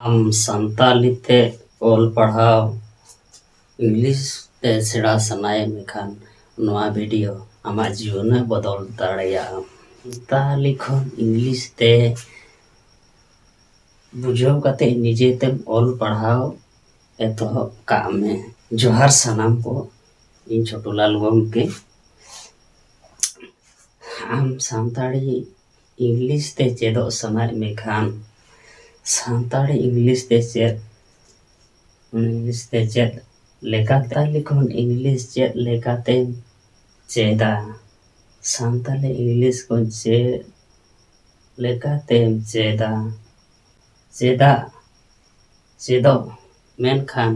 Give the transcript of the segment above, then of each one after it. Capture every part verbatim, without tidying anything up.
ᱟᱢ ᱥᱟᱱᱛᱟᱞᱤ ᱛᱮ ᱚᱞ ᱯᱟᱲᱦᱟᱣ ᱤᱝᱞᱤᱥ ᱛᱮ ᱥᱮᱬᱟ ᱥᱟᱱᱟᱭᱮᱫ ᱢᱮᱠᱷᱟᱱ, ᱱᱚᱣᱟ ᱵᱷᱤᱰᱤᱭᱳ ᱟᱢᱟᱜ ᱡᱤᱭᱚᱱᱮ ᱵᱚᱫᱚᱞ ᱫᱟᱲᱮᱭᱟᱜᱼᱟ᱾ ᱥᱟᱱᱛᱟᱞᱤ ᱠᱷᱚᱱ ᱤᱝᱞᱤᱥ ᱛᱮ ᱵᱩᱡᱷᱟᱹᱣ ᱠᱟᱛᱮ ᱱᱤᱡᱮᱛᱮᱢ ᱚᱞ ᱯᱟᱲᱦᱟᱣ ᱮᱛᱚᱦᱚᱵ ᱠᱟᱜ ᱢᱮ᱾ ᱡᱚᱦᱟᱨ ᱥᱟᱱᱟᱢ ᱠᱚ, ᱤᱧ ᱪᱷᱳᱴᱩᱞᱟᱞ ᱜᱚᱢᱠᱮ᱾ ᱟᱢ ᱥᱟᱱᱛᱟᱲᱤ ᱤᱝᱞᱤᱥ ᱛᱮ ᱪᱮᱫᱚᱜ ᱥᱟᱱᱟᱭᱮᱫ ᱢᱮᱠᱷᱟᱱ, ᱥᱟᱱᱛᱟᱲᱤ ᱤᱝᱞᱤᱥ ᱛᱮ ᱪᱮᱫ, ᱤᱝᱞᱤᱥ ᱛᱮ ᱪᱮᱫ ᱞᱮᱠᱟᱛᱮ, ᱥᱟᱱᱛᱟᱲᱤ ᱠᱷᱚᱱ ᱤᱝᱞᱤᱥ ᱪᱮᱫ ᱞᱮᱠᱟᱛᱮᱢ ᱪᱮᱫᱟ? ᱥᱟᱱᱛᱟᱲᱤ ᱤᱝᱞᱤᱥ ᱠᱷᱚᱱ ᱪᱮᱫ ᱞᱮᱠᱟᱛᱮᱢ ᱪᱮᱫᱟ? ᱪᱮᱫᱟᱜ ᱪᱮᱫᱚᱜ, ᱢᱮᱱᱠᱷᱟᱱ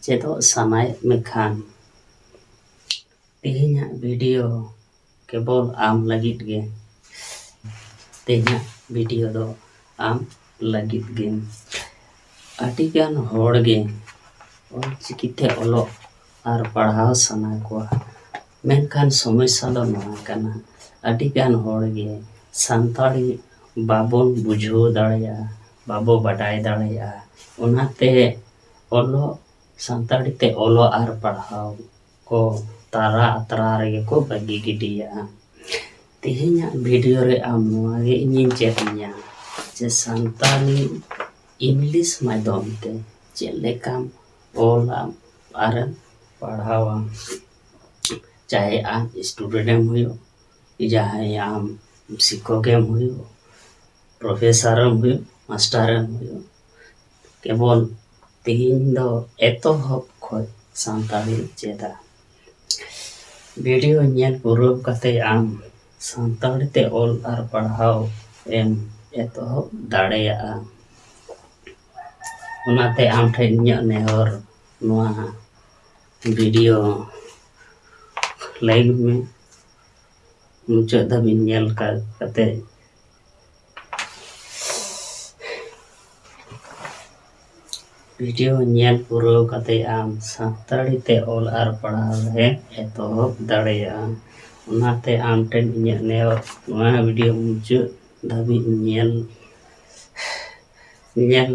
ᱪᱮᱫᱚᱜ ᱥᱟᱱᱟᱭᱮᱫ ᱢᱮᱠᱷᱟᱱ, ᱛᱮᱦᱮᱧᱟᱜ ᱵᱷᱤᱰᱤᱭᱳ ᱠᱮᱵᱚᱞ ᱟᱢ ᱞᱟᱹᱜᱤᱫ ᱜᱮ᱾ ᱛᱮᱦᱮᱧᱟᱜ ᱵᱷᱤᱰᱤᱭᱳ ᱫᱚ ᱟᱢ ᱞᱟᱹᱜᱤᱫ ᱜᱮ᱾ ᱟᱹᱰᱤᱜᱟᱱ ᱦᱚᱲ ᱜᱮ ᱚᱞᱪᱤᱠᱤ ᱛᱮ ᱚᱞᱚᱜ ᱟᱨ ᱯᱟᱲᱦᱟᱣ ᱥᱟᱱᱟ ᱠᱚᱣᱟ, ᱢᱮᱱᱠᱷᱟᱱ ᱥᱚᱢᱚᱥᱥᱟ ᱫᱚ ᱱᱚᱣᱟ ᱠᱟᱱᱟ, ᱟᱹᱰᱤᱜᱟᱱ ᱦᱚᱲ ᱜᱮ ᱥᱟᱱᱛᱟᱲᱤ ᱵᱟᱵᱚᱱ ᱵᱩᱡᱷᱟᱹᱣ ᱫᱟᱲᱮᱭᱟᱜᱼᱟ, ᱵᱟᱵᱚ ᱵᱟᱰᱟᱭ ᱫᱟᱲᱮᱭᱟᱜᱼᱟ᱾ ᱚᱱᱟᱛᱮ ᱚᱞᱚᱜ, ᱥᱟᱱᱛᱟᱲᱤ ᱛᱮ ᱚᱞᱚᱜ ᱟᱨ ᱯᱟᱲᱦᱟᱣ ᱠᱚ ᱛᱟᱨᱟ ᱟᱛᱨᱟ ᱨᱮᱜᱮ ᱠᱚ ᱵᱟᱹᱜᱤ ᱜᱤᱰᱤᱭᱟᱜᱼᱟ᱾ ᱛᱮᱦᱮᱧᱟᱜ ᱵᱷᱤᱰᱤᱭᱳ ᱨᱮ ᱟᱢ ᱱᱚᱣᱟ ᱜᱮ ᱤᱧᱤᱧ ᱪᱮᱫ ᱢᱮᱭᱟ ᱡᱮ ᱥᱟᱱᱛᱟᱲᱤ ᱤᱝᱞᱤᱥ ᱢᱟᱫᱽᱫᱷᱚᱢ ᱛᱮ ᱪᱮᱫ ᱞᱮᱠᱟᱢ ᱚᱞᱟ ᱟᱨᱮᱢ ᱯᱟᱲᱦᱟᱣᱟ᱾ ᱪᱟᱦᱮ ᱟᱢ ᱥᱴᱩᱰᱮᱱᱴ ᱮᱢ ᱦᱩᱭᱩᱜ, ᱡᱟᱦᱟᱸᱭ ᱟᱢ ᱥᱤᱠᱠᱷᱚᱠ ᱮᱢ ᱦᱩᱭᱩᱜ, ᱯᱨᱚᱯᱷᱮᱥᱟᱨ ᱮᱢ ᱦᱩᱭᱩᱜ, ᱢᱟᱥᱴᱟᱨ ᱮᱢ ᱦᱩᱭᱩᱜ, ᱠᱮᱵᱚᱞ ᱛᱮᱦᱮᱧ ᱫᱚ ᱮᱛᱚᱦᱚᱵ ᱠᱷᱚᱱ ᱥᱟᱱᱛᱟᱲᱤ ᱪᱮᱫᱟ᱾ ᱵᱷᱤᱰᱤᱭᱳ ᱧᱮᱞ ᱯᱩᱨᱟᱹᱣ ᱠᱟᱛᱮ ᱟᱢ ᱥᱟᱱᱛᱟᱲᱤ ᱛᱮ ᱚᱞ ᱟᱨ ᱯᱟᱲᱦᱟᱣ ᱮᱢ ᱮᱛᱚᱦᱚᱵ ᱫᱟᱲᱮᱭᱟᱜᱼᱟ᱾ ᱚᱱᱟᱛᱮ ᱟᱢ ᱴᱷᱮᱱ ᱤᱧᱟᱹᱜ ᱱᱮᱦᱚᱨ, ᱱᱚᱣᱟ ᱵᱷᱤᱰᱤᱭᱳ ᱞᱟᱭᱤᱠ ᱢᱮ, ᱢᱩᱪᱟᱹᱫ ᱫᱷᱟᱹᱵᱤᱡ ᱧᱮᱞ ᱠᱟ-, ᱠᱟᱛᱮ᱾ ᱵᱷᱤᱰᱤᱭᱳ ᱧᱮᱞ ᱯᱩᱨᱟᱹᱣ ᱠᱟᱛᱮ ᱟᱢ ᱥᱟᱱᱛᱟᱲᱤ ᱛᱮ ᱚᱞ ᱟᱨ ᱯᱟᱲᱦᱟᱣ ᱮᱢ ᱮᱛᱚᱦᱚᱵ ᱫᱟᱲᱮᱭᱟᱜᱼᱟ᱾ ᱚᱱᱟᱛᱮ ᱟᱢ ᱴᱷᱮᱱ ᱤᱧᱟᱹᱜ ᱱᱮᱦᱚᱨ, ᱱᱚᱣᱟ ᱵᱷᱤᱰᱤᱭᱳ ᱢᱩᱪᱟᱹᱫ ᱫᱷᱟᱹᱵᱤᱡ ᱧᱮᱞ ᱧᱮᱞ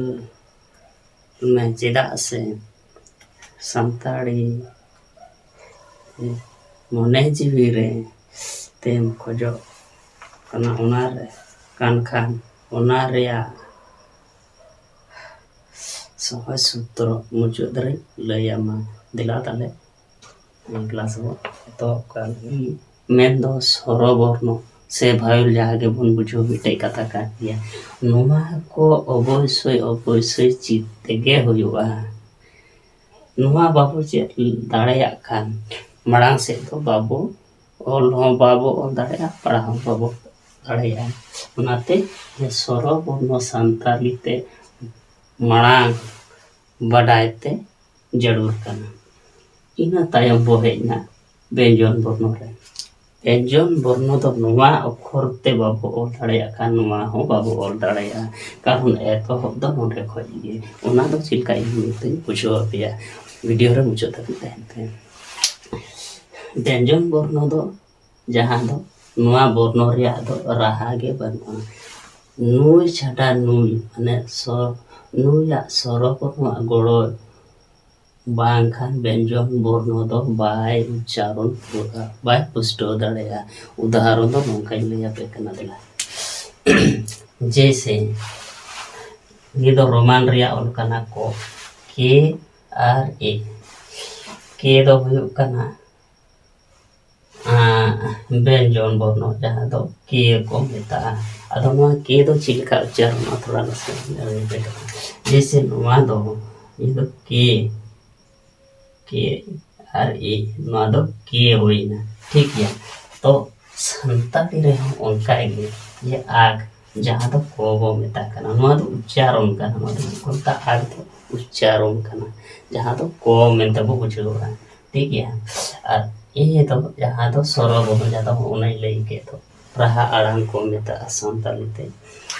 ᱢᱮ, ᱪᱮᱫᱟᱜ ᱥᱮ ᱥᱟᱱᱛᱟᱲᱤ ᱢᱚᱱᱮ ᱡᱤᱣᱤ ᱨᱮ ᱛᱮᱢ ᱠᱷᱚᱡᱚᱜ ᱠᱟᱱᱟ, ᱚᱱᱟ ᱨᱮ ᱠᱟᱱ ᱠᱷᱟᱱ ᱚᱱᱟ ᱨᱮᱭᱟᱜ ᱥᱚᱦᱚᱡ ᱥᱩᱛᱨᱚ ᱢᱩᱪᱟᱹᱫ ᱨᱮᱧ ᱞᱟᱹᱭ ᱟᱢᱟ᱾ ᱫᱮᱞᱟ ᱛᱟᱦᱞᱮ ᱱᱚᱣᱟ ᱠᱞᱟᱥ ᱵᱚᱱ ᱮᱛᱚᱦᱚᱵ ᱠᱟᱜ ᱞᱮᱜᱮ᱾ ᱢᱮᱱᱫᱚ ᱥᱚᱨᱚᱵᱚᱨᱱᱚ ᱥᱮ ᱵᱷᱟᱭᱩᱞ, ᱡᱟᱦᱟᱸ ᱜᱮᱵᱚᱱ ᱵᱩᱡᱷᱟᱹᱣ, ᱢᱤᱫᱴᱮᱡ ᱠᱟᱛᱷᱟ ᱠᱟᱱ ᱜᱮᱭᱟ᱾ ᱱᱚᱣᱟ ᱠᱚ ᱚᱵᱚᱥᱥᱳᱭ ᱚᱵᱚᱥᱥᱳᱭ ᱪᱮᱫ ᱛᱮᱜᱮ ᱦᱩᱭᱩᱜᱼᱟ᱾ ᱱᱚᱣᱟ ᱵᱟᱵᱚ ᱪᱮᱫ ᱫᱟᱲᱮᱭᱟᱜ ᱠᱷᱟᱱ ᱢᱟᱲᱟᱝ ᱥᱮᱫ ᱫᱚ ᱵᱟᱵᱚ ᱚᱞ ᱦᱚᱸ ᱵᱟᱵᱚ ᱚᱞ ᱫᱟᱲᱮᱭᱟᱜᱼᱟ, ᱯᱟᱲᱦᱟᱣ ᱦᱚᱸ ᱵᱟᱵᱚ ᱫᱟᱲᱮᱭᱟᱜᱼᱟ᱾ ᱚᱱᱟᱛᱮ ᱥᱚᱨᱚᱵᱚᱨᱱᱚ ᱥᱟᱱᱛᱟᱞᱤ ᱛᱮ ᱢᱟᱲᱟᱝ ᱵᱟᱰᱟᱭ ᱛᱮ ᱡᱟᱹᱨᱩᱲ ᱠᱟᱱᱟ᱾ ᱤᱱᱟᱹ ᱛᱟᱭᱚᱢ ᱵᱚ ᱦᱮᱡ ᱮᱱᱟ ᱵᱮᱧᱡᱚᱱ ᱵᱚᱨᱱᱚ ᱨᱮ᱾ ᱵᱮᱧᱡᱚᱱ ᱵᱚᱨᱱᱚ ᱫᱚ ᱱᱚᱣᱟ ᱚᱠᱠᱷᱚᱨ ᱛᱮ ᱵᱟᱵᱚ ᱚᱞ ᱫᱟᱲᱮᱭᱟᱜ ᱠᱷᱟᱱ ᱱᱚᱣᱟ ᱦᱚᱸ ᱵᱟᱵᱚ ᱚᱞ ᱫᱟᱲᱮᱭᱟᱜᱼᱟ, ᱠᱟᱨᱚᱱ ᱮᱛᱚᱦᱚᱵ ᱫᱚ ᱱᱚᱰᱮ ᱠᱷᱚᱡ ᱜᱮ᱾ ᱚᱱᱟ ᱫᱚ ᱪᱮᱫ ᱞᱮᱠᱟ ᱤᱧ ᱱᱤᱛᱚᱜ ᱤᱧ ᱵᱩᱡᱷᱟᱹᱣ ᱟᱯᱮᱭᱟ, ᱵᱷᱤᱰᱤᱭᱳ ᱨᱮ ᱢᱩᱪᱟᱹᱫ ᱫᱷᱟᱹᱵᱤᱡ ᱛᱟᱦᱮᱱ ᱯᱮ᱾ ᱵᱮᱧᱡᱚᱱ ᱵᱚᱨᱱᱚ ᱫᱚ ᱡᱟᱦᱟᱸ ᱫᱚ ᱱᱚᱣᱟ ᱵᱚᱨᱱᱚ ᱨᱮᱭᱟᱜ ᱫᱚ ᱨᱟᱦᱟ ᱜᱮ ᱵᱟᱹᱱᱩᱜᱼᱟ᱾ ᱱᱩᱭ ᱪᱷᱟᱰᱟ ᱱᱩᱭ, ᱢᱟᱱᱮ ᱥᱚ-, ᱱᱩᱭᱟᱜ ᱥᱚᱨᱚ ᱵᱚᱨᱱᱚᱣᱟᱜ ᱜᱚᱲᱚ ᱵᱟᱝᱠᱷᱟᱱ ᱵᱮᱧᱡᱚᱱ ᱵᱚᱨᱱᱚ ᱫᱚ ᱵᱟᱭ ᱩᱪᱪᱟᱨᱚᱱ ᱯᱩᱨᱟᱹᱜᱼᱟ, ᱵᱟᱭ ᱯᱩᱥᱴᱟᱹᱣ ᱫᱟᱲᱮᱭᱟᱜᱼᱟ᱾ ᱩᱫᱟᱦᱚᱨᱚᱱ ᱫᱚ ᱱᱚᱝᱠᱟᱧ ᱞᱟᱹᱭ ᱟᱯᱮ ᱠᱟᱱᱟ, ᱫᱮᱞᱟ᱾ ᱡᱮᱭᱥᱮ, ᱱᱤᱭᱟᱹ ᱫᱚ ᱨᱳᱢᱟᱱ ᱨᱮᱭᱟᱜ ᱚᱞ ᱠᱟᱱᱟ ᱠᱚ, ᱠᱮ ᱟᱨ ᱮ᱾ ᱠᱮ ᱫᱚ ᱦᱩᱭᱩᱜ ᱠᱟᱱᱟ ᱟᱸ, ᱵᱮᱧᱡᱚᱱ ᱵᱚᱨᱱᱚ, ᱡᱟᱦᱟᱸ ᱫᱚ ᱠᱮ ᱠᱚ ᱢᱮᱛᱟᱜᱼᱟ᱾ ᱟᱫᱚ ᱱᱚᱣᱟ ᱠᱮ ᱫᱚ ᱪᱮᱫ ᱞᱮᱠᱟ ᱩᱪᱪᱟᱨᱚᱱᱚᱜᱼᱟ, ᱛᱷᱚᱲᱟ ᱱᱟᱥᱮ ᱞᱟᱹᱭ ᱯᱮ ᱠᱟᱱᱟ᱾ ᱡᱮᱭᱥᱮ ᱱᱚᱣᱟ ᱫᱚ, ᱱᱤᱭᱟᱹ ᱫᱚ ᱠᱮ, ᱠᱮ ᱟᱨ ᱮ, ᱱᱚᱣᱟ ᱫᱚ ᱠᱮ ᱦᱩᱭᱱᱟ, ᱴᱷᱤᱠ ᱜᱮᱭᱟ᱾ ᱛᱚ ᱥᱟᱱᱛᱟᱲᱤ ᱨᱮᱦᱚᱸ ᱚᱱᱠᱟ ᱜᱮ, ᱡᱮ ᱟᱜ, ᱡᱟᱦᱟᱸ ᱫᱚ ᱠᱚ ᱵᱚ ᱢᱮᱛᱟᱜ ᱠᱟᱱᱟ, ᱱᱚᱣᱟ ᱫᱚ ᱩᱪᱪᱟᱨᱚᱱ ᱠᱟᱱᱟ, ᱱᱚᱣᱟ ᱫᱚ ᱪᱮᱫ ᱠᱚ ᱢᱮᱛᱟᱜᱼᱟ? ᱟᱜ ᱫᱚ ᱩᱪᱪᱟᱨᱚᱱ ᱠᱟᱱᱟ, ᱡᱟᱦᱟᱸ ᱫᱚ ᱠᱚ ᱢᱮᱱᱛᱮ ᱵᱚ ᱵᱩᱡᱷᱟᱹᱣᱟ, ᱴᱷᱤᱠ ᱜᱮᱭᱟ᱾ ᱟᱨ ᱮ ᱫᱚ, ᱡᱟᱦᱟᱸ ᱫᱚ ᱥᱚᱨᱚ ᱵᱚᱨᱱᱚ, ᱡᱟᱦᱟᱸ ᱫᱚ ᱚᱱᱟᱧ ᱞᱟᱹᱭ ᱠᱮᱫ ᱫᱚ, ᱨᱟᱦᱟ ᱟᱲᱟᱝ ᱠᱚ ᱢᱮᱛᱟᱜᱼᱟ ᱥᱟᱱᱛᱟᱲᱤ ᱛᱮ᱾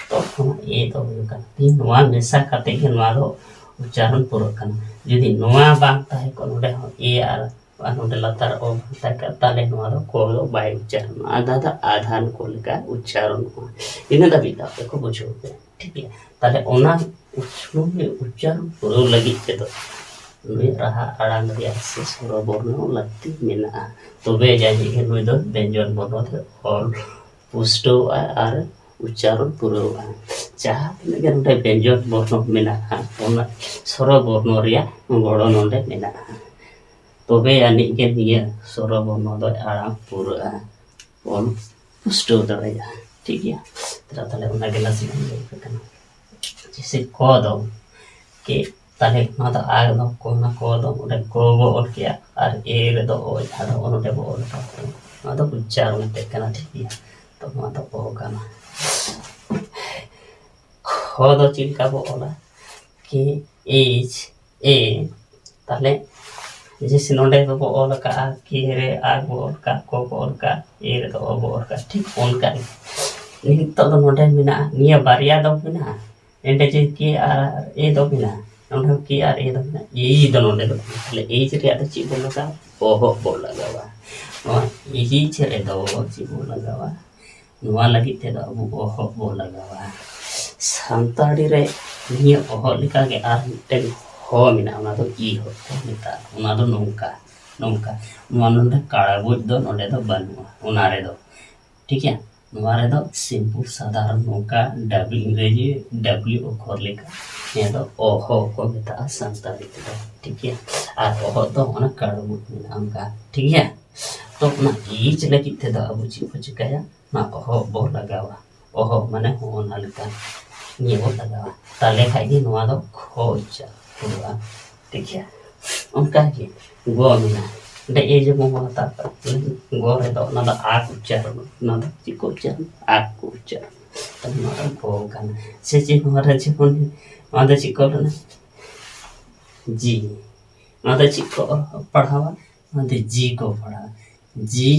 ᱛᱚ ᱚᱱᱟ ᱮ ᱫᱚ ᱦᱩᱭᱩᱜ ᱠᱟᱱᱟ, ᱛᱮᱦᱤᱧ ᱱᱚᱣᱟ ᱢᱮᱥᱟ ᱠᱟᱛᱮ ᱜᱮ ᱱᱚᱣᱟ ᱫᱚ ᱩᱪᱪᱟᱨᱚᱱ ᱯᱩᱨᱟᱹᱜ ᱠᱟᱱᱟ᱾ ᱡᱩᱫᱤ ᱱᱚᱣᱟ ᱵᱟᱝ ᱛᱟᱦᱮᱸ ᱠᱚᱜ, ᱱᱚᱰᱮ ᱦᱚᱸ ᱮ ᱟᱨ, ᱟᱨ ᱱᱚᱰᱮ ᱞᱟᱛᱟᱨ ᱚ ᱵᱟᱝ ᱛᱟᱦᱮᱸ ᱠᱚᱜ, ᱛᱟᱦᱞᱮ ᱱᱚᱣᱟ ᱫᱚ ᱠᱚ ᱫᱚ ᱵᱟᱭ ᱩᱪᱪᱟᱨᱚᱱᱚᱜᱼᱟ, ᱟᱫᱷᱟ ᱫᱚ ᱟᱫᱷᱟᱱ ᱠᱚ ᱞᱮᱠᱟ ᱩᱪᱪᱟᱨᱚᱱᱚᱜᱼᱟ᱾ ᱤᱱᱟᱹ ᱫᱷᱟᱹᱵᱤᱡ ᱫᱚ ᱟᱯᱮ ᱠᱚ ᱵᱩᱡᱷᱟᱹᱣ ᱯᱮ᱾ ᱴᱷᱤᱠ ᱜᱮᱭᱟ᱾ ᱛᱟᱦᱞᱮ ᱚᱱᱟ ᱩᱪᱷᱟᱹᱱ ᱩᱪᱪᱟᱨᱚᱱ ᱯᱩᱨᱟᱹᱣ ᱞᱟᱹᱜᱤᱫ ᱛᱮᱫᱚ ᱱᱩᱭ ᱨᱟᱦᱟ ᱟᱲᱟᱝ ᱨᱮᱭᱟᱜ ᱥᱮ ᱥᱚᱨᱚ ᱵᱚᱨᱱᱚ ᱞᱟᱹᱠᱛᱤ ᱢᱮᱱᱟᱜᱼᱟ᱾ ᱛᱚᱵᱮ ᱡᱟᱹᱱᱤᱡ ᱜᱮ ᱱᱩᱭ ᱫᱚ ᱵᱮᱧᱡᱚᱱ ᱵᱚᱨᱱᱚ ᱛᱮ ᱚᱞ ᱯᱩᱥᱴᱟᱹᱣᱚᱜᱼᱟ ᱟᱨ ᱩᱪᱪᱟᱨᱚᱱ ᱯᱩᱨᱟᱹᱣᱚᱜᱼᱟ᱾ ᱡᱟᱦᱟᱸ ᱛᱤᱱᱟᱹᱜ ᱜᱮ ᱱᱚᱰᱮ ᱵᱮᱧᱡᱚᱱ ᱵᱚᱨᱱᱚ ᱢᱮᱱᱟᱜᱼᱟ, ᱚᱱᱟ ᱥᱚᱨᱚ ᱵᱚᱨᱱᱚ ᱨᱮᱭᱟᱜ ᱜᱚᱲᱚ ᱱᱚᱰᱮ ᱢᱮᱱᱟᱜᱼᱟ᱾ ᱛᱚᱵᱮ ᱟᱹᱱᱤᱡ ᱜᱮ ᱱᱤᱭᱟᱹ ᱥᱚᱨᱚ ᱵᱚᱨᱱᱚ ᱫᱚᱭ ᱟᱲᱟᱝ ᱯᱩᱨᱟᱹᱜᱼᱟ, ᱵᱚᱱ ᱯᱩᱥᱴᱟᱹᱣ ᱫᱟᱲᱮᱭᱟᱜᱼᱟ᱾ ᱴᱷᱤᱠ ᱜᱮᱭᱟ? ᱛᱟᱦᱞᱮ ᱚᱱᱟ ᱜᱮ ᱱᱟᱥᱮ ᱤᱧ ᱞᱟᱹᱭ ᱟᱯᱮ ᱠᱟᱱᱟ᱾ ᱡᱮᱭᱥᱮ ᱠᱚ ᱫᱚ ᱠᱮ, ᱛᱟᱦᱞᱮ ᱱᱚᱣᱟ ᱫᱚ ᱟ ᱫᱚ ᱠᱚ, ᱚᱱᱟ ᱠᱚ ᱫᱚ ᱚᱸᱰᱮ ᱠᱚ ᱵᱚ ᱚᱞ ᱠᱮᱜᱼᱟ ᱟᱨ ᱮ ᱨᱮᱫᱚ ᱚ, ᱟᱫᱚ ᱱᱚᱰᱮ ᱵᱚ ᱚᱞ ᱠᱟᱜᱼᱟ᱾ ᱱᱚᱣᱟ ᱫᱚ ᱩᱪᱪᱟᱨᱚᱱ ᱢᱮᱛᱟᱜ ᱠᱟᱱᱟ, ᱴᱷᱤᱠ ᱜᱮᱭᱟ? ᱛᱚ ᱱᱚᱣᱟ ᱫᱚ ᱚ ᱠᱟᱱᱟ᱾ ᱠᱷᱚ ᱫᱚ ᱪᱮᱫ ᱞᱮᱠᱟ ᱵᱚ ᱚᱞᱟ? ᱠᱮ ᱮᱭᱤᱪ ᱮ, ᱛᱟᱦᱞᱮ ᱡᱮᱭᱥᱮ ᱱᱚᱰᱮ ᱫᱚᱵᱚ ᱚᱞ ᱟᱠᱟᱜᱼᱟ, ᱠᱮ ᱨᱮ ᱟ ᱵᱚ ᱚᱞ ᱠᱟᱜ, ᱠᱚ ᱵᱚ ᱚᱞ ᱠᱟᱜ, ᱮ ᱨᱮᱫᱚ ᱚ ᱵᱚ ᱚᱞ ᱠᱟᱜ, ᱴᱷᱤᱠ ᱚᱱᱠᱟ ᱜᱮ᱾ ᱱᱤᱛᱚᱜ ᱫᱚ ᱱᱚᱰᱮ ᱢᱮᱱᱟᱜᱼᱟ, ᱱᱤᱭᱟᱹ ᱵᱟᱨᱭᱟ ᱫᱚ ᱢᱮᱱᱟᱜᱼᱟ, ᱱᱚᱰᱮ ᱡᱮ ᱠᱮ ᱟᱨ ᱮ ᱫᱚ ᱢᱮᱱᱟᱜᱼᱟ, ᱱᱚᱰᱮ ᱦᱚᱸ ᱠᱮ ᱟᱨ ᱮ ᱫᱚ ᱢᱮᱱᱟᱜᱼᱟ, ᱮ ᱫᱚ ᱱᱚᱰᱮ ᱫᱚ ᱵᱟᱹᱱᱩᱜᱼᱟ᱾ ᱛᱟᱦᱞᱮ ᱮᱭᱤᱪ ᱨᱮᱭᱟᱜ ᱫᱚ ᱪᱮᱫ ᱵᱚ ᱞᱟᱜᱟᱣᱟ? ᱚᱦᱚᱜ ᱵᱚ ᱞᱟᱜᱟᱣᱟ᱾ ᱱᱚᱣᱟ ᱮᱭᱤᱪ ᱨᱮᱫᱚ ᱪᱮᱫ ᱵᱚ ᱞᱟᱜᱟᱣᱟ? ᱱᱚᱣᱟ ᱞᱟᱹᱜᱤᱫ ᱛᱮᱫᱚ ᱟᱵᱚ ᱚᱦᱚᱜ ᱵᱚ ᱞᱟᱜᱟᱣᱟ᱾ ᱥᱟᱱᱛᱟᱲᱤ ᱨᱮ ᱱᱤᱭᱟᱹ ᱚᱦᱚᱜ ᱞᱮᱠᱟᱜᱮ ᱟᱨ ᱢᱤᱫᱴᱮᱱ ᱦᱚ ᱢᱮᱱᱟᱜᱼᱟ, ᱚᱱᱟ ᱫᱚ ᱤ ᱦᱚ ᱠᱚ ᱢᱮᱛᱟᱜᱼᱟ᱾ ᱚᱱᱟ ᱫᱚ ᱱᱚᱝᱠᱟ, ᱱᱚᱝᱠᱟ᱾ ᱱᱚᱣᱟ ᱱᱚᱰᱮ ᱠᱟᱲᱟ ᱵᱩᱡ ᱫᱚ ᱱᱚᱰᱮ ᱫᱚ ᱵᱟᱹᱱᱩᱜᱼᱟ, ᱚᱱᱟ ᱨᱮᱫᱚ᱾ ᱴᱷᱤᱠ ᱜᱮᱭᱟ? ᱱᱚᱣᱟ ᱨᱮᱫᱚ simple ᱥᱟᱫᱷᱟᱨᱚᱱ ᱱᱚᱝᱠᱟ ᱰᱟᱵᱞᱤ ᱤᱝᱨᱮᱡᱤ ᱰᱟᱵᱞᱤ ᱚᱠᱷᱚᱨ ᱞᱮᱠᱟ ᱱᱤᱭᱟᱹ ᱫᱚ ᱚᱦᱚ ᱠᱚ ᱢᱮᱛᱟᱜᱼᱟ ᱥᱟᱱᱛᱟᱲᱤ ᱛᱮᱫᱚ᱾ ᱴᱷᱤᱠ ᱜᱮᱭᱟ? ᱟᱨ ᱚᱦᱚᱜ ᱫᱚ ᱚᱱᱟ ᱠᱟᱲᱟ ᱵᱩᱡ ᱢᱮᱱᱟᱜᱼᱟ ᱚᱱᱠᱟ᱾ ᱴᱷᱤᱠ ᱜᱮᱭᱟ? ᱛᱚ ᱚᱱᱟ ᱮᱭᱤᱪ ᱞᱟᱹᱜᱤᱫ ᱛᱮᱫᱚ ᱟᱵᱚ ᱪᱮᱫ ᱵᱚ ᱪᱤᱠᱟᱹᱭᱟ? ᱚᱱᱟ ᱚᱦᱚᱜ ᱵᱚ ᱞᱟᱜᱟᱣᱟ᱾ ᱚᱦᱚᱜ ᱢᱟᱱᱮ ᱦᱚᱸᱜᱼᱚ ᱱᱟ ᱞᱮᱠᱟ ᱱᱤᱭᱟᱹ ᱵᱚ ᱞᱟᱜᱟᱣᱟ᱾ ᱛᱟᱦᱞᱮ ᱠᱷᱟᱡ ᱜᱮ ᱱᱚᱣᱟ ᱫᱚ ᱠᱷᱚ ᱩᱪᱪᱟᱨ ᱦᱩᱭᱩᱜᱼᱟ᱾ ᱴᱷᱤᱠ ᱜᱮᱭᱟ? ᱚᱱᱠᱟ ᱜᱮ ᱜᱚ ᱢᱮᱱᱟᱜᱼᱟ᱾ ᱚᱸᱰᱮ ᱮ ᱡᱮᱢᱚᱱ ᱵᱚᱱ ᱦᱟᱛᱟᱣ ᱠᱟᱜ, ᱜᱚ ᱨᱮᱫᱚ ᱚᱱᱟ ᱫᱚ ᱟ ᱠᱚ ᱩᱪᱪᱟᱨᱚᱱᱟ᱾ ᱚᱱᱟ ᱫᱚ ᱪᱮᱫ ᱠᱚ ᱩᱪᱪᱟᱨᱚᱱᱟ? ᱟ ᱠᱚ ᱩᱪᱪᱟᱨᱚᱱᱟ᱾ ᱛᱟᱦᱞᱮ ᱱᱚᱣᱟ ᱫᱚ ᱜᱚ ᱠᱟᱱᱟ᱾ ᱥᱮ ᱪᱮᱫ ᱱᱚᱣᱟ ᱨᱮ ᱡᱮᱢᱚᱱ, ᱱᱚᱣᱟ ᱫᱚ ᱪᱮᱫ ᱠᱚ ᱢᱮᱱᱟ? ᱡᱤ᱾ ᱱᱚᱣᱟ ᱫᱚ ᱪᱮᱫ ᱠᱚ ᱯᱟᱲᱦᱟᱣᱟ? ᱱᱚᱣᱟ ᱫᱚ ᱡᱤ ᱠᱚ ᱯᱟᱲᱦᱟᱣᱟ᱾ ᱡᱤ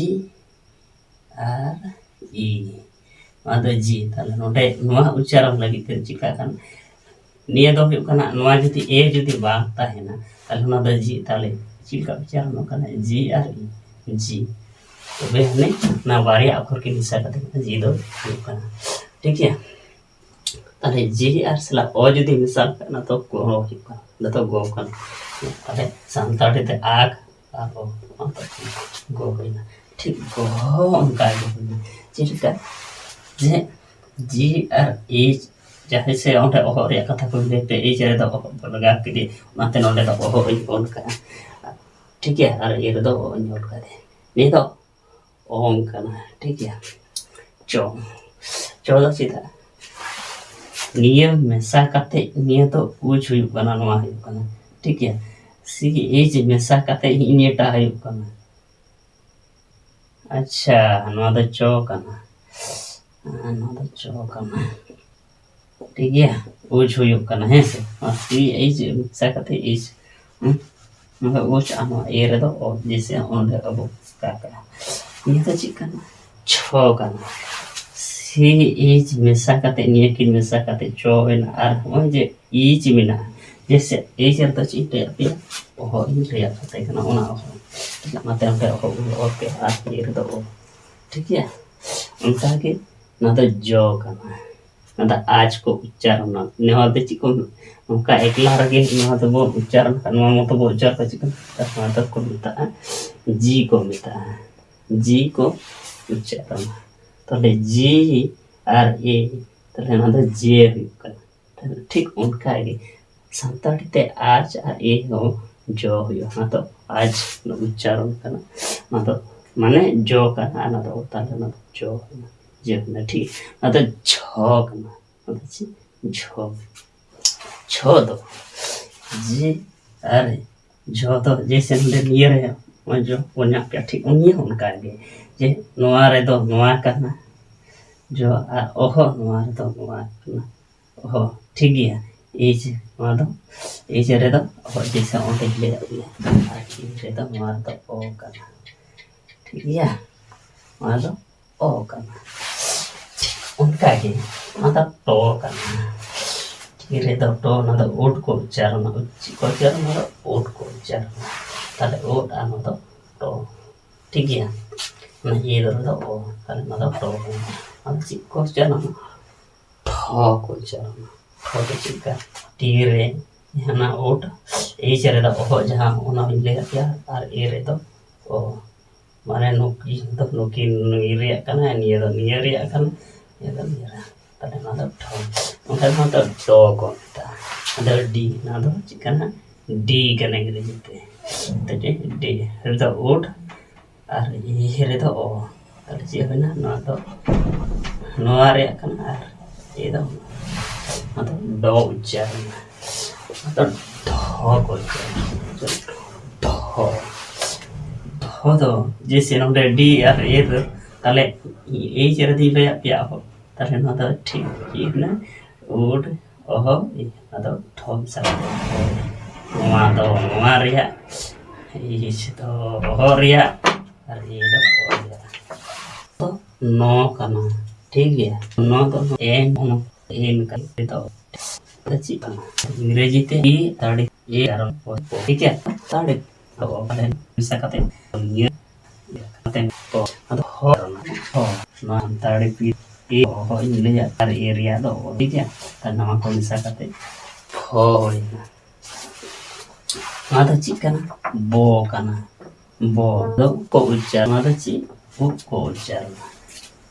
ᱟᱨ ᱤ᱾ ᱱᱚᱣᱟ ᱫᱚ ᱡᱤ᱾ ᱛᱟᱦᱞᱮ ᱱᱚᱰᱮ ᱱᱚᱣᱟ ᱩᱪᱪᱟᱨᱚᱱ ᱞᱟᱹᱜᱤᱫ ᱛᱮ ᱪᱤᱠᱟᱹᱜ ᱠᱟᱱᱟ? ᱱᱤᱭᱟᱹ ᱫᱚ ᱦᱩᱭᱩᱜ ᱠᱟᱱᱟ, ᱱᱚᱣᱟ ᱡᱩᱫᱤ ᱮ ᱡᱩᱫᱤ ᱵᱟᱝ ᱛᱟᱦᱮᱱᱟ, ᱛᱟᱦᱞᱮ ᱱᱚᱣᱟ ᱫᱚ ᱡᱤ᱾ ᱛᱟᱦᱞᱮ ᱪᱮᱫ ᱞᱮᱠᱟ ᱩᱪᱪᱟᱨᱚᱱᱚᱜ ᱠᱟᱱᱟ? ᱡᱤ ᱟᱨ ᱤ, ᱡᱤ᱾ ᱛᱚᱵᱮ ᱟᱹᱱᱤᱡ ᱚᱱᱟ ᱵᱟᱨᱭᱟ ᱚᱠᱷᱚᱨ ᱠᱤᱱ ᱢᱮᱥᱟ ᱠᱟᱛᱮ ᱡᱤ ᱫᱚ ᱦᱩᱭᱩᱜ ᱠᱟᱱᱟ᱾ ᱴᱷᱤᱠ ᱜᱮᱭᱟ? ᱛᱟᱦᱞᱮ ᱡᱮ ᱟᱨ ᱥᱟᱞᱟᱜ ᱚ ᱡᱩᱫᱤ ᱢᱮᱥᱟᱞ ᱠᱟᱱᱟ, ᱛᱚ ᱜᱚ ᱦᱩᱭᱩᱜ ᱠᱟᱱᱟ, ᱫᱚ ᱜᱚ ᱠᱟᱱᱟ᱾ ᱛᱟᱦᱞᱮ ᱥᱟᱱᱛᱟᱲᱤ ᱛᱮ ᱟᱜ ᱟᱨ ᱚ, ᱚᱱᱟ ᱫᱚ ᱜᱚ ᱦᱩᱭᱱᱟ᱾ ᱴᱷᱤᱠ ᱜᱚ ᱚᱱᱠᱟ ᱜᱮ ᱦᱩᱭᱱᱟ᱾ ᱪᱮᱫ ᱞᱮᱠᱟ? ᱡᱮ ᱡᱮ ᱟᱨ ᱮᱭᱤᱪ, ᱡᱟᱦᱟᱸᱭ ᱥᱮ ᱚᱸᱰᱮ ᱚᱦᱚᱜ ᱨᱮᱭᱟᱜ ᱠᱟᱛᱷᱟ ᱠᱚ ᱞᱟᱹᱭ ᱛᱮ, ᱮᱭᱤᱪ ᱨᱮᱫᱚ ᱚᱦᱚᱜ ᱵᱚ ᱞᱟᱜᱟᱣ ᱠᱮᱫᱮ, ᱚᱱᱟᱛᱮ ᱱᱚᱸᱰᱮ ᱫᱚ ᱚᱦᱚᱜ ᱤᱧ ᱚᱞ ᱠᱟᱜᱼᱟ᱾ ᱴᱷᱤᱠ ᱜᱮᱭᱟ, ᱟᱨ ᱮ ᱨᱮᱫᱚ ᱚ ᱤᱧ ᱚᱞ ᱠᱟᱫᱮ᱾ ᱱᱤᱭᱟᱹ ᱫᱚ ᱚᱝ ᱠᱟᱱᱟ᱾ ᱴᱷᱤᱠ ᱜᱮᱭᱟ, ᱪᱚ, ᱪᱚ ᱫᱚ ᱪᱮᱫᱟᱜ? ᱱᱤᱭᱟᱹ ᱢᱮᱥᱟ ᱠᱟᱛᱮ ᱱᱤᱭᱟᱹ ᱫᱚ ᱩᱪ ᱦᱩᱭᱩᱜ ᱠᱟᱱᱟ, ᱱᱚᱣᱟ ᱦᱩᱭᱩᱜ ᱠᱟᱱᱟ᱾ ᱴᱷᱤᱠ ᱜᱮᱭᱟ, ᱥᱤ ᱮᱭᱤᱪ ᱢᱮᱥᱟ ᱠᱟᱛᱮ ᱱᱤᱭᱟᱹᱴᱟᱜ ᱦᱩᱭᱩᱜ ᱠᱟᱱᱟ᱾ ᱟᱪᱪᱷᱟ, ᱱᱚᱣᱟ ᱫᱚ ᱪᱚ ᱠᱟᱱᱟ᱾ ᱟᱨ ᱱᱚᱣᱟ ᱫᱚ ᱪᱚ ᱠᱟᱱᱟ᱾ ᱴᱷᱤᱠ ᱜᱮᱭᱟ, ᱩᱪ ᱦᱩᱭᱩᱜ ᱠᱟᱱᱟ, ᱦᱮᱸ ᱥᱮ? ᱱᱚᱣᱟ ᱥᱤ ᱮᱭᱤᱪ ᱢᱮᱥᱟ ᱠᱟᱛᱮ ᱮᱭᱤᱪ, ᱦᱮᱸ? ᱱᱚᱣᱟ ᱫᱚ ᱩᱪ, ᱟᱨ ᱱᱚᱣᱟ ᱮ ᱨᱮᱫᱚ ᱚ, ᱡᱮᱭᱥᱮ ᱚᱸᱰᱮ ᱟᱵᱚ ᱠᱟᱜ ᱠᱟᱱᱟ᱾ ᱱᱤᱭᱟᱹ ᱫᱚ ᱪᱮᱫ ᱠᱟᱱᱟ? ᱪᱷᱚ ᱠᱟᱱᱟ᱾ ᱥᱤ ᱮᱭᱤᱪ ᱢᱮᱥᱟ ᱠᱟᱛᱮ, ᱱᱤᱭᱟᱹ ᱠᱤᱱ ᱢᱮᱥᱟ ᱠᱟᱛᱮ ᱪᱚ ᱮᱱᱟ, ᱟᱨ ᱱᱚᱜᱼᱚᱭ ᱡᱮ ᱮᱭᱤᱪ ᱢᱮᱱᱟᱜᱼᱟ, ᱡᱮᱭᱥᱮ ᱮᱭᱤᱪ ᱨᱮᱫᱚ ᱪᱮᱫ ᱤᱧ ᱞᱟᱹᱭᱟᱫ ᱯᱮᱭᱟ? ᱚᱦᱚ ᱤᱧ ᱞᱟᱹᱭᱟᱫ ᱯᱮ ᱛᱟᱦᱮᱸ ᱠᱟᱱᱟ, ᱚᱱᱟ ᱚᱦᱚ᱾ ᱚᱱᱟᱛᱮ ᱚᱸᱰᱮ ᱚᱦᱚ ᱵᱚᱱ ᱚᱞ ᱠᱮᱫᱟ, ᱟᱨ ᱱᱤᱭᱟᱹ ᱨᱮᱫᱚ ᱚ᱾ ᱴᱷᱤᱠ ᱜᱮᱭᱟ? ᱚᱱᱠᱟᱜᱮ ᱱᱚᱣᱟ ᱫᱚ ᱡᱚ ᱠᱟᱱᱟ, ᱱᱚᱣᱟ ᱫᱚ ᱟᱡᱽ ᱠᱚ ᱩᱪᱪᱟᱨᱚᱱᱟ᱾ ᱱᱚᱣᱟ ᱫᱚ ᱪᱮᱫ ᱠᱚ, ᱱᱚᱝᱠᱟ ᱮᱠᱞᱟ ᱨᱮᱜᱮ ᱱᱚᱣᱟ ᱫᱚᱵᱚᱱ ᱩᱪᱪᱟᱨᱚᱱ ᱠᱷᱟᱱ, ᱱᱚᱣᱟ ᱢᱚᱛᱚ ᱵᱚᱱ ᱩᱪᱪᱟᱨ ᱠᱷᱟᱱ ᱪᱮᱫ ᱠᱚ ᱢᱮᱛᱟᱜᱼᱟ? ᱱᱚᱣᱟ ᱫᱚᱠᱚ ᱢᱮᱛᱟᱜᱼᱟ ᱡᱤ ᱠᱚ ᱢᱮᱛᱟᱜᱼᱟ, ᱡᱤ ᱠᱚ ᱩᱪᱪᱟᱨᱚᱱᱟ᱾ ᱛᱟᱦᱞᱮ ᱡᱤ ᱟᱨ ᱮ, ᱛᱟᱦᱞᱮ ᱱᱚᱣᱟ ᱫᱚ ᱡᱮ ᱦᱩᱭᱩᱜ ᱠᱟᱱᱟ᱾ ᱴᱷᱤᱠ ᱚᱱᱠᱟ ᱜᱮ ᱥᱟᱱᱛᱟᱲᱤ ᱛᱮ ᱟᱡᱽ ᱟᱨ ᱮ ᱦᱚᱸ ᱡᱚ ᱦᱩᱭᱩᱜᱼᱟ᱾ ᱚᱱᱟ ᱫᱚ ᱟᱡᱽ ᱩᱪᱪᱟᱨᱚᱱ ᱠᱟᱱᱟ, ᱚᱱᱟ ᱫᱚ ᱢᱟᱱᱮ ᱡᱚ ᱠᱟᱱᱟ, ᱚᱱᱟ ᱫᱚ ᱛᱟᱦᱞᱮ ᱚᱱᱟ ᱫᱚ ᱡᱚ ᱠᱟᱱᱟ, ᱡᱚ ᱠᱟᱱᱟ, ᱴᱷᱤᱠ᱾ ᱚᱱᱟ ᱫᱚ ᱡᱷᱚ ᱠᱟᱱᱟ, ᱚᱱᱟ ᱫᱚ ᱪᱮᱫ? ᱡᱷᱚ᱾ ᱡᱷᱚ ᱫᱚ ᱡᱮ ᱟᱨ ᱡᱷᱚ ᱫᱚ ᱡᱮᱭᱥᱮ ᱱᱚᱰᱮ ᱱᱤᱭᱟᱹ ᱨᱮ ᱱᱚᱜᱼᱚᱭ ᱡᱚ ᱵᱚᱱ ᱧᱟᱢ ᱠᱮᱜᱼᱟ, ᱴᱷᱤᱠ ᱱᱤᱭᱟᱹ ᱦᱚᱸ ᱚᱱᱠᱟ ᱜᱮ, ᱡᱮ ᱱᱚᱣᱟ ᱨᱮᱫᱚ ᱱᱚᱣᱟ ᱠᱟᱱᱟ ᱡᱚ, ᱟᱨ ᱚᱦᱚ ᱱᱚᱣᱟ ᱨᱮᱫᱚ ᱱᱚᱣᱟ ᱠᱟᱱᱟ᱾ ᱚᱦᱚ, ᱴᱷᱤᱠ ᱜᱮᱭᱟ᱾ ᱮᱭᱤᱪ, ᱱᱚᱣᱟ ᱫᱚ ᱮᱭᱤᱪ ᱨᱮᱫᱚ ᱚᱦᱚ, ᱡᱮᱭᱥᱮ ᱚᱸᱰᱮ ᱞᱟᱹᱭᱟᱫ ᱢᱮᱭᱟ, ᱟᱨ ᱮᱭᱤᱪ ᱨᱮᱫᱚ ᱱᱚᱣᱟ ᱨᱮᱫᱚ ᱚ ᱠᱟᱱᱟ᱾ ᱴᱷᱤᱠ ᱜᱮᱭᱟ, ᱱᱚᱣᱟ ᱫᱚ ᱚ ᱠᱟᱱᱟ᱾ ᱴᱷᱤᱠ ᱚᱱᱠᱟ ᱜᱮ ᱱᱚᱣᱟ ᱫᱚ ᱴᱚ ᱠᱟᱱᱟ᱾ ᱴᱷᱤᱠ ᱨᱮᱫᱚ ᱴᱚ, ᱱᱚᱣᱟ ᱫᱚ ᱩᱰ ᱠᱚ ᱩᱪᱪᱟᱨᱚᱱᱟ᱾ ᱪᱮᱫ ᱠᱚ ᱩᱪᱪᱟᱨᱚᱱᱟ? ᱱᱚᱣᱟ ᱫᱚ ᱩᱰ ᱠᱚ ᱩᱪᱪᱟᱨᱚᱱᱟ᱾ ᱛᱟᱦᱞᱮ ᱩᱰ ᱟᱨ ᱱᱚᱣᱟ ᱫᱚ ᱴᱚ᱾ ᱴᱷᱤᱠ ᱜᱮᱭᱟ, ᱚᱱᱟ ᱤᱭᱟᱹ ᱫᱚ ᱚ, ᱛᱟᱦᱞᱮ ᱱᱚᱣᱟ ᱫᱚ ᱴᱚ ᱠᱟᱱᱟ᱾ ᱟᱫᱚ ᱪᱮᱫ ᱠᱚ ᱩᱪᱪᱟᱨᱚᱱᱟ? ᱴᱷᱚ ᱴᱷᱚ ᱠᱚ ᱩᱪᱪᱟᱨᱚᱱᱟ᱾ ᱴᱷᱚ ᱫᱚ ᱪᱮᱫ ᱞᱮᱠᱟ? ᱴᱤ ᱨᱮ ᱡᱟᱦᱟᱱᱟᱜ ᱳᱴ, ᱮᱭᱤᱪ ᱨᱮᱫᱚ ᱚᱦᱚ, ᱡᱟᱦᱟᱸ ᱚᱱᱟ ᱦᱚᱧ ᱞᱟᱹᱭ ᱟᱫ ᱯᱮᱭᱟ, ᱟᱨ ᱮ ᱨᱮᱫᱚ ᱚ᱾ ᱢᱟᱱᱮ ᱱᱩᱠᱤᱱ ᱫᱚ ᱱᱩᱠᱤᱱ ᱱᱩᱭ ᱨᱮᱭᱟᱜ ᱠᱟᱱᱟ, ᱱᱤᱭᱟᱹ ᱫᱚ ᱱᱤᱭᱟᱹ ᱨᱮᱭᱟᱜ ᱠᱟᱱᱟ, ᱱᱤᱭᱟᱹ ᱫᱚ ᱱᱤᱭᱟᱹ ᱨᱮᱭᱟᱜ᱾ ᱛᱟᱦᱞᱮ ᱱᱚᱣᱟ ᱫᱚ ᱴᱷᱚ᱾ ᱚᱱᱠᱟ ᱱᱚᱣᱟ ᱫᱚ ᱰᱚ ᱠᱚ ᱢᱮᱛᱟᱜᱼᱟ᱾ ᱟᱫᱚ ᱰᱤ, ᱱᱚᱣᱟ ᱫᱚ ᱪᱮᱫ ᱠᱟᱱᱟ? ᱰᱤ ᱠᱟᱱᱟ ᱤᱝᱨᱮᱡᱤ ᱛᱮ᱾ ᱛᱟᱦᱞᱮ ᱰᱤ ᱨᱮᱫᱚ ᱳᱴ ᱟᱨ ᱤ ᱨᱮᱫᱚ ᱚ᱾ ᱛᱟᱦᱞᱮ ᱪᱮᱫ ᱦᱩᱭᱱᱟ? ᱱᱚᱣᱟ ᱫᱚ ᱱᱚᱣᱟ ᱨᱮᱭᱟᱜ ᱠᱟᱱᱟ ᱟᱨ ᱮ ᱫᱚ ᱱᱚᱣᱟ ᱫᱚ ᱰᱚ ᱩᱪᱪᱟᱨᱚᱱᱟ᱾ ᱱᱚᱣᱟ ᱫᱚ ᱰᱷᱚ ᱠᱚ ᱩᱪᱪᱟᱨᱚᱱᱟ᱾ ᱰᱷᱚ᱾ ᱰᱷᱚ ᱫᱚ ᱡᱮᱭᱥᱮ ᱱᱚᱰᱮ ᱰᱤ ᱟᱨ ᱮ ᱫᱚ, ᱛᱟᱦᱞᱮ ᱮᱭᱤᱪ ᱨᱮᱫᱚᱧ ᱞᱟᱹᱭᱟᱫ ᱯᱮᱭᱟ ᱚᱦᱚ᱾ ᱛᱟᱦᱞᱮ ᱱᱚᱣᱟ ᱫᱚ ᱴᱷᱤᱠ ᱪᱮᱫ ᱦᱩᱭᱱᱟ? ᱳᱰ ᱚᱦᱚ ᱮ᱾ ᱟᱫᱚ ᱴᱷᱚ ᱢᱮᱥᱟ ᱠᱟᱛᱮ ᱱᱚᱣᱟ ᱫᱚ ᱱᱚᱣᱟ ᱨᱮᱭᱟᱜ, ᱮᱭᱤᱪ ᱫᱚ ᱚᱦᱚ ᱨᱮᱭᱟᱜ, ᱟᱨ ᱮ ᱫᱚ ᱚ ᱨᱮᱭᱟᱜ᱾ ᱛᱚ ᱱᱚ ᱠᱟᱱᱟ, ᱴᱷᱤᱠ ᱜᱮᱭᱟ᱾ ᱱᱚ ᱫᱚ ᱮᱱ ᱮᱱ ᱠᱟᱱᱟ᱾ ᱱᱤᱛᱚᱜ ᱫᱚ ᱪᱮᱫ ᱠᱟᱱᱟ? ᱤᱝᱨᱮᱡᱤ ᱛᱮ ᱤ ᱛᱟᱲᱤ ᱮ ᱟᱨ ᱯᱚ, ᱴᱷᱤᱠ ᱜᱮᱭᱟ? ᱛᱟᱲᱤ ᱫᱚ ᱚ ᱨᱮ ᱢᱮᱥᱟ ᱠᱟᱛᱮ ᱱᱤᱭᱟᱹ ᱠᱟᱛᱮ ᱠᱚ, ᱟᱫᱚ ᱦᱚ, ᱦᱚ, ᱱᱚᱣᱟ ᱥᱟᱱᱛᱟᱲᱤ ᱯᱤ ᱮ ᱦᱚ ᱤᱧ ᱞᱟᱹᱭᱟ, ᱟᱨ ᱮ ᱨᱮᱭᱟᱜ ᱫᱚ ᱚ, ᱴᱷᱤᱠ ᱜᱮᱭᱟ? ᱟᱨ ᱱᱚᱣᱟ ᱠᱚ ᱢᱮᱥᱟ ᱠᱟᱛᱮ ᱦᱚ ᱦᱩᱭᱱᱟ᱾ ᱱᱚᱣᱟ ᱫᱚ ᱪᱮᱫ ᱠᱟᱱᱟ? ᱵᱚ ᱠᱟᱱᱟ᱾ ᱵᱚ ᱫᱚ ᱠᱚ ᱩᱪᱪᱟᱨ, ᱱᱚᱣᱟ ᱫᱚ ᱪᱮᱫ? ᱩ ᱠᱚ ᱩᱪᱪᱟᱨ᱾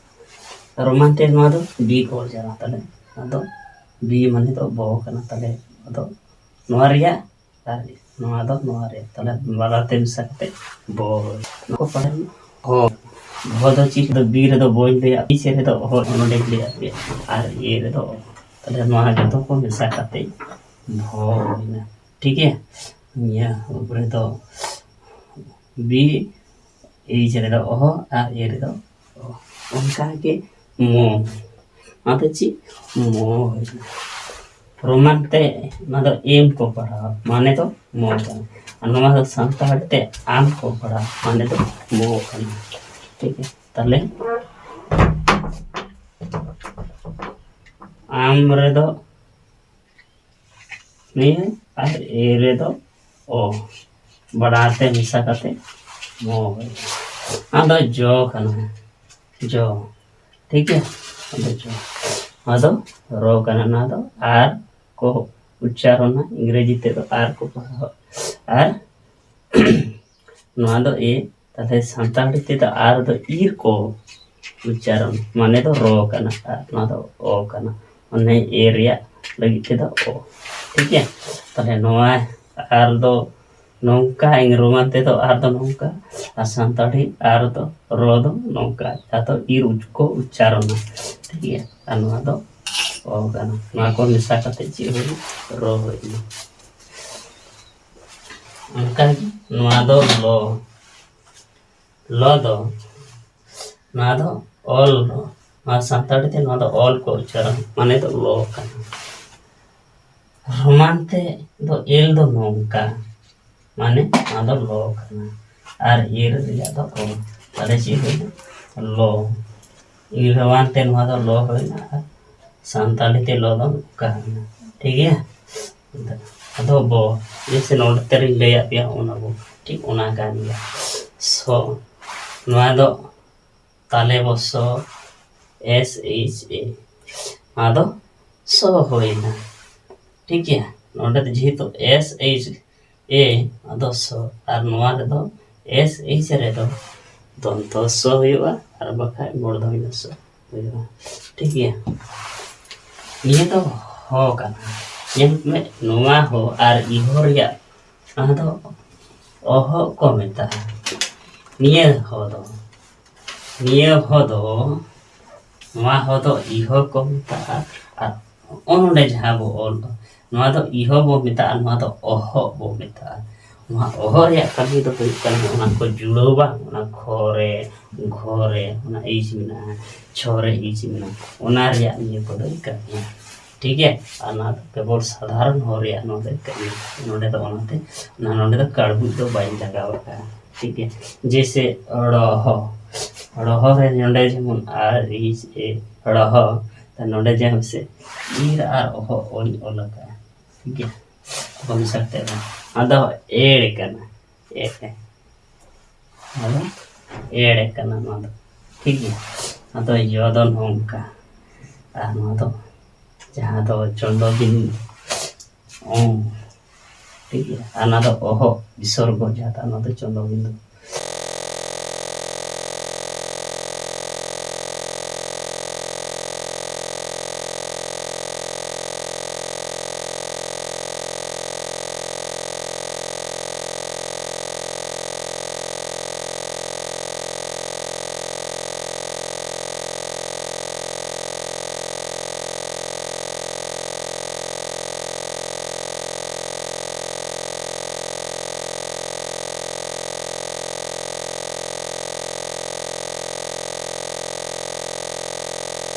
ᱨᱳᱢᱟᱱ ᱛᱮ ᱱᱚᱣᱟ ᱫᱚ ᱵᱤ ᱠᱚ ᱚᱞ ᱡᱟᱣᱨᱟ᱾ ᱛᱟᱦᱞᱮ ᱟᱫᱚ ᱵᱤ ᱢᱟᱱᱮ ᱫᱚ ᱵᱚ ᱠᱟᱱᱟ᱾ ᱛᱟᱦᱞᱮ ᱟᱫᱚ ᱱᱚᱣᱟ ᱨᱮᱭᱟᱜ ᱟᱨ ᱱᱚᱣᱟ ᱫᱚ ᱱᱚᱣᱟ ᱨᱮᱭᱟᱜ, ᱛᱟᱦᱞᱮ ᱵᱟᱱᱟᱨ ᱛᱮ ᱢᱮᱥᱟ ᱠᱟᱛᱮ ᱵᱚ᱾ ᱱᱚᱣᱟ ᱠᱚ ᱯᱟᱲᱦᱟᱣ ᱦᱚ᱾ ᱵᱷᱚ ᱫᱚ ᱪᱮᱫ ᱫᱚ ᱵᱤ ᱨᱮᱫᱚ ᱵᱚᱧ ᱞᱟᱹᱭᱟ, ᱤᱪ ᱨᱮᱫᱚ ᱚᱦᱚ ᱱᱚᱰᱮᱧ ᱞᱟᱹᱭᱟ, ᱟᱨ ᱮ ᱨᱮᱫᱚ ᱚ᱾ ᱛᱟᱦᱞᱮ ᱱᱚᱣᱟ ᱡᱚᱛᱚ ᱠᱚ ᱢᱮᱥᱟ ᱠᱟᱛᱮ ᱵᱷᱚ ᱦᱩᱭᱱᱟ᱾ ᱴᱷᱤᱠ ᱜᱮᱭᱟ? ᱱᱤᱭᱟᱹ ᱩᱯᱚᱨᱮ ᱫᱚ ᱵᱤ, ᱮᱭᱤᱪ ᱨᱮᱫᱚ ᱚᱦᱚ ᱟᱨ ᱮ ᱨᱮᱫᱚ ᱚ᱾ ᱚᱱᱠᱟ ᱜᱮ ᱢᱚ᱾ ᱱᱚᱣᱟ ᱫᱚ ᱪᱮᱫ? ᱢᱚ ᱦᱩᱭᱱᱟ᱾ ᱨᱳᱢᱟᱱ ᱛᱮ ᱱᱚᱣᱟ ᱫᱚ ᱮᱢ ᱠᱚ ᱯᱟᱲᱦᱟᱣᱟ, ᱢᱟᱱᱮ ᱫᱚ ᱢᱚ ᱠᱟᱱᱟ᱾ ᱟᱨ ᱱᱚᱣᱟ ᱫᱚ ᱥᱟᱱᱛᱟᱲ ᱛᱮ ᱟᱢ ᱠᱚ ᱯᱟᱲᱦᱟᱣᱟ, ᱢᱟᱱᱮ ᱫᱚ ᱢᱚ ᱠᱟᱱᱟ᱾ ᱴᱷᱤᱠ ᱜᱮᱭᱟ? ᱛᱟᱦᱞᱮ ᱟᱢ ᱨᱮᱫᱚ ᱱᱤᱭᱟᱹ ᱟᱨ ᱮ ᱨᱮᱫᱚ ᱚ, ᱵᱟᱱᱟᱨ ᱛᱮ ᱢᱮᱥᱟ ᱠᱟᱛᱮ ᱢᱚ ᱦᱩᱭᱱᱟ᱾ ᱟᱫᱚ ᱡᱚ ᱠᱟᱱᱟ, ᱡᱚ᱾ ᱴᱷᱤᱠ ᱜᱮᱭᱟ? ᱟᱫᱚ ᱡᱚ᱾ ᱱᱚᱣᱟ ᱫᱚ ᱨᱚ ᱠᱟᱱᱟ, ᱱᱚᱣᱟ ᱫᱚ ᱟᱨ ᱠᱚ ᱩᱪᱪᱟᱨᱚᱱᱟ, ᱤᱝᱨᱮᱡᱤ ᱛᱮᱫᱚ ᱟᱨ ᱠᱚ ᱯᱟᱲᱦᱟᱣᱟ᱾ ᱟᱨ ᱱᱚᱣᱟ ᱫᱚ ᱮ, ᱛᱟᱦᱞᱮ ᱥᱟᱱᱛᱟᱲᱤ ᱛᱮᱫᱚ ᱟᱨ ᱫᱚ ᱤᱨ ᱠᱚ ᱩᱪᱪᱟᱨᱚᱱ, ᱢᱟᱱᱮ ᱫᱚ ᱨᱚ ᱠᱟᱱᱟ, ᱟᱨ ᱱᱚᱣᱟ ᱫᱚ ᱚ ᱠᱟᱱᱟ, ᱢᱟᱱᱮ ᱮ ᱨᱮᱭᱟᱜ ᱞᱟᱹᱜᱤᱫ ᱛᱮᱫᱚ ᱚ᱾ ᱴᱷᱤᱠ ᱜᱮᱭᱟ, ᱛᱟᱦᱞᱮ ᱱᱚᱣᱟ ᱟᱨ ᱫᱚ ᱱᱚᱝᱠᱟ, ᱤᱝ ᱨᱳᱢᱟᱱ ᱛᱮᱫᱚ ᱟᱨ ᱫᱚ ᱱᱚᱝᱠᱟ, ᱟᱨ ᱥᱟᱱᱛᱟᱲᱤ ᱟᱨ ᱫᱚ ᱨᱚ ᱫᱚ ᱱᱚᱝᱠᱟ, ᱡᱟᱦᱟᱸ ᱫᱚ ᱤᱨ ᱩᱪ-, ᱠᱚ ᱩᱪᱪᱟᱨᱚᱱᱟ᱾ ᱴᱷᱤᱠ ᱜᱮᱭᱟ, ᱟᱨ ᱱᱚᱣᱟ ᱫᱚ ᱚ ᱠᱟᱱᱟ᱾ ᱱᱚᱣᱟ ᱠᱚ ᱢᱮᱥᱟ ᱠᱟᱛᱮ ᱪᱮᱫ ᱦᱩᱭᱱᱟ? ᱨᱚ ᱦᱩᱭᱱᱟ᱾ ᱚᱱᱠᱟᱜᱮ ᱱᱚᱣᱟ ᱫᱚ ᱞᱚ, ᱞᱚ ᱫᱚ, ᱱᱚᱣᱟ ᱫᱚ ᱚᱞ, ᱱᱚᱣᱟ ᱥᱟᱱᱛᱟᱲᱤ ᱛᱮ ᱱᱚᱣᱟ ᱫᱚ ᱚᱞ ᱠᱚ ᱩᱪᱪᱟᱨᱚᱱ, ᱢᱟᱱᱮ ᱫᱚ ᱞᱚ ᱠᱟᱱᱟ᱾ ᱨᱳᱢᱟᱱ ᱛᱮ ᱫᱚ ᱮᱞ ᱫᱚ ᱱᱚᱝᱠᱟ, ᱢᱟᱱᱮ ᱱᱚᱣᱟ ᱫᱚ ᱞᱚ ᱠᱟᱱᱟ, ᱟᱨ ᱮᱞ ᱨᱮᱭᱟᱜ ᱫᱚ ᱚ᱾ ᱛᱟᱦᱞᱮ ᱪᱮᱫ ᱦᱩᱭᱱᱟ? ᱞᱚ᱾ ᱤᱝ ᱨᱳᱢᱟᱱ ᱛᱮ ᱱᱚᱣᱟ ᱫᱚ ᱞᱚ ᱦᱩᱭᱱᱟ, ᱟᱨ ᱥᱟᱱᱛᱟᱲᱤ ᱛᱮ ᱞᱚ ᱫᱚ ᱱᱚᱝᱠᱟ ᱦᱩᱭᱱᱟ᱾ ᱴᱷᱤᱠ ᱜᱮᱭᱟ? ᱟᱫᱚ ᱵᱚ, ᱡᱮᱭᱥᱮ ᱱᱚᱰᱮ ᱛᱮᱨᱤᱧ ᱞᱟᱹᱭᱟᱫ ᱯᱮᱭᱟ, ᱚᱱᱟ ᱵᱚ, ᱴᱷᱤᱠ ᱚᱱᱟ ᱠᱟᱱ ᱜᱮᱭᱟ᱾ ᱥᱚ, ᱱᱚᱣᱟ ᱫᱚ ᱛᱟᱞᱮ ᱵᱚᱥᱚ, ᱮᱥ ᱮᱭᱤᱪ ᱮ, ᱱᱚᱣᱟ ᱫᱚ ᱥᱚ ᱦᱩᱭᱱᱟ᱾ ᱴᱷᱤᱠ ᱜᱮᱭᱟ, ᱱᱚᱰᱮ ᱫᱚ ᱡᱮᱦᱮᱛᱩ ᱮᱥ ᱮᱭᱤᱪ ᱮ, ᱟᱫᱚ ᱥᱚ, ᱟᱨ ᱱᱚᱣᱟ ᱨᱮᱫᱚ ᱮᱥ ᱮᱭᱤᱪ ᱨᱮᱫᱚ ᱫᱚᱱᱛᱚ ᱥᱚ ᱦᱩᱭᱩᱜᱼᱟ, ᱟᱨ ᱵᱟᱠᱷᱟᱡ ᱢᱩᱨᱫᱷᱚᱱᱭᱚ ᱥᱚ ᱦᱩᱭᱩᱜᱼᱟ᱾ ᱴᱷᱤᱠ ᱜᱮᱭᱟ, ᱱᱤᱭᱟᱹ ᱫᱚ ᱦᱚ ᱠᱟᱱᱟ᱾ ᱧᱮᱞ ᱢᱮ, ᱱᱚᱣᱟ ᱦᱚ ᱟᱨ ᱤᱦᱚ ᱨᱮᱭᱟᱜ, ᱚᱱᱟ ᱫᱚ ᱚᱦᱚᱜ ᱠᱚ ᱢᱮᱛᱟᱜᱼᱟ᱾ ᱱᱤᱭᱟᱹ ᱦᱚ ᱫᱚ, ᱱᱤᱭᱟᱹ ᱦᱚ ᱫᱚ, ᱱᱚᱣᱟ ᱦᱚ ᱫᱚ ᱤᱦᱚ ᱠᱚ ᱢᱮᱛᱟᱜᱼᱟ᱾ ᱟᱨ ᱱᱚᱜᱼᱚ ᱱᱚᱰᱮ ᱡᱟᱦᱟᱸ ᱵᱚ ᱚᱞ ᱫᱚ, ᱱᱚᱣᱟ ᱫᱚ ᱤᱦᱚ ᱵᱚ ᱢᱮᱛᱟᱜᱼᱟ, ᱱᱚᱣᱟ ᱫᱚ ᱚᱦᱚᱜ ᱵᱚ ᱢᱮᱛᱟᱜᱼᱟ᱾ ᱱᱚᱣᱟ ᱚᱦᱚᱜ ᱨᱮᱭᱟᱜ ᱠᱟᱹᱢᱤ ᱫᱚ ᱦᱩᱭᱩᱜ ᱠᱟᱱᱟ, ᱚᱱᱟ ᱠᱚ ᱡᱩᱲᱟᱹᱣ ᱵᱟᱝ, ᱚᱱᱟ ᱠᱷᱚ ᱨᱮ, ᱜᱷᱚ ᱨᱮ, ᱚᱱᱟ ᱤᱪ ᱢᱮᱱᱟᱜᱼᱟ, ᱪᱷᱚ ᱨᱮ ᱤᱪ ᱢᱮᱱᱟᱜᱼᱟ, ᱚᱱᱟ ᱨᱮᱭᱟᱜ ᱱᱤᱭᱟᱹ ᱠᱚᱫᱚᱭ ᱠᱟᱹᱢᱤᱭᱟ᱾ ᱴᱷᱤᱠ ᱜᱮᱭᱟ, ᱟᱨ ᱱᱚᱣᱟ ᱫᱚ ᱠᱮᱵᱚᱞ ᱥᱟᱫᱷᱟᱨᱚᱱ ᱦᱚᱲ ᱨᱮᱭᱟᱜ ᱱᱚᱣᱟ ᱫᱚᱭ ᱠᱟᱹᱢᱤᱭᱟ᱾ ᱱᱚᱰᱮ ᱫᱚ ᱚᱱᱟᱛᱮ, ᱚᱱᱟ ᱱᱚᱰᱮ ᱫᱚ ᱠᱟᱹᱲᱵᱩᱡ ᱫᱚ ᱵᱟᱹᱧ ᱞᱟᱜᱟᱣ ᱟᱠᱟᱫᱼᱟ᱾ ᱴᱷᱤᱠ ᱜᱮᱭᱟ, ᱡᱮᱭᱥᱮ ᱲᱚᱦᱚ, ᱲᱚᱦᱚ ᱨᱮ ᱱᱚᱰᱮ ᱡᱮᱢᱚᱱ ᱟᱨ ᱤᱪ ᱮ ᱲᱚᱦᱚ, ᱛᱚ ᱱᱚᱰᱮ ᱡᱮᱢᱚᱱ ᱥᱮ ᱤᱨ ᱟᱨ ᱚᱦᱚ ᱚᱧ ᱚᱞ ᱟᱠᱟᱫᱼᱟ᱾ ᱴᱷᱤᱠ ᱜᱮᱭᱟ, ᱛᱚᱵᱮ ᱢᱮᱥᱟ ᱠᱟᱛᱮ ᱫᱚ ᱟᱫᱚ ᱮᱲ ᱠᱟᱱᱟ, ᱮᱲ, ᱟᱫᱚ ᱮᱲ ᱠᱟᱱᱟ ᱱᱚᱣᱟ ᱫᱚ᱾ ᱴᱷᱤᱠ ᱜᱮᱭᱟ, ᱟᱫᱚ ᱭᱚ ᱫᱚ ᱱᱚᱝᱠᱟ, ᱟᱨ ᱱᱚᱣᱟ ᱫᱚ ᱡᱟᱦᱟᱸ ᱫᱚ ᱪᱚᱱᱫᱚ ᱵᱤᱱ ᱚ, ᱴᱷᱤᱠ ᱜᱮᱭᱟ᱾ ᱟᱨ ᱱᱚᱣᱟ ᱫᱚ ᱚᱦᱚ ᱵᱤᱥᱚᱨᱜᱚ, ᱡᱟᱦᱟᱸ ᱫᱚ ᱱᱚᱣᱟ ᱫᱚ ᱪᱚᱱᱫᱚ ᱵᱤᱱᱫᱩ᱾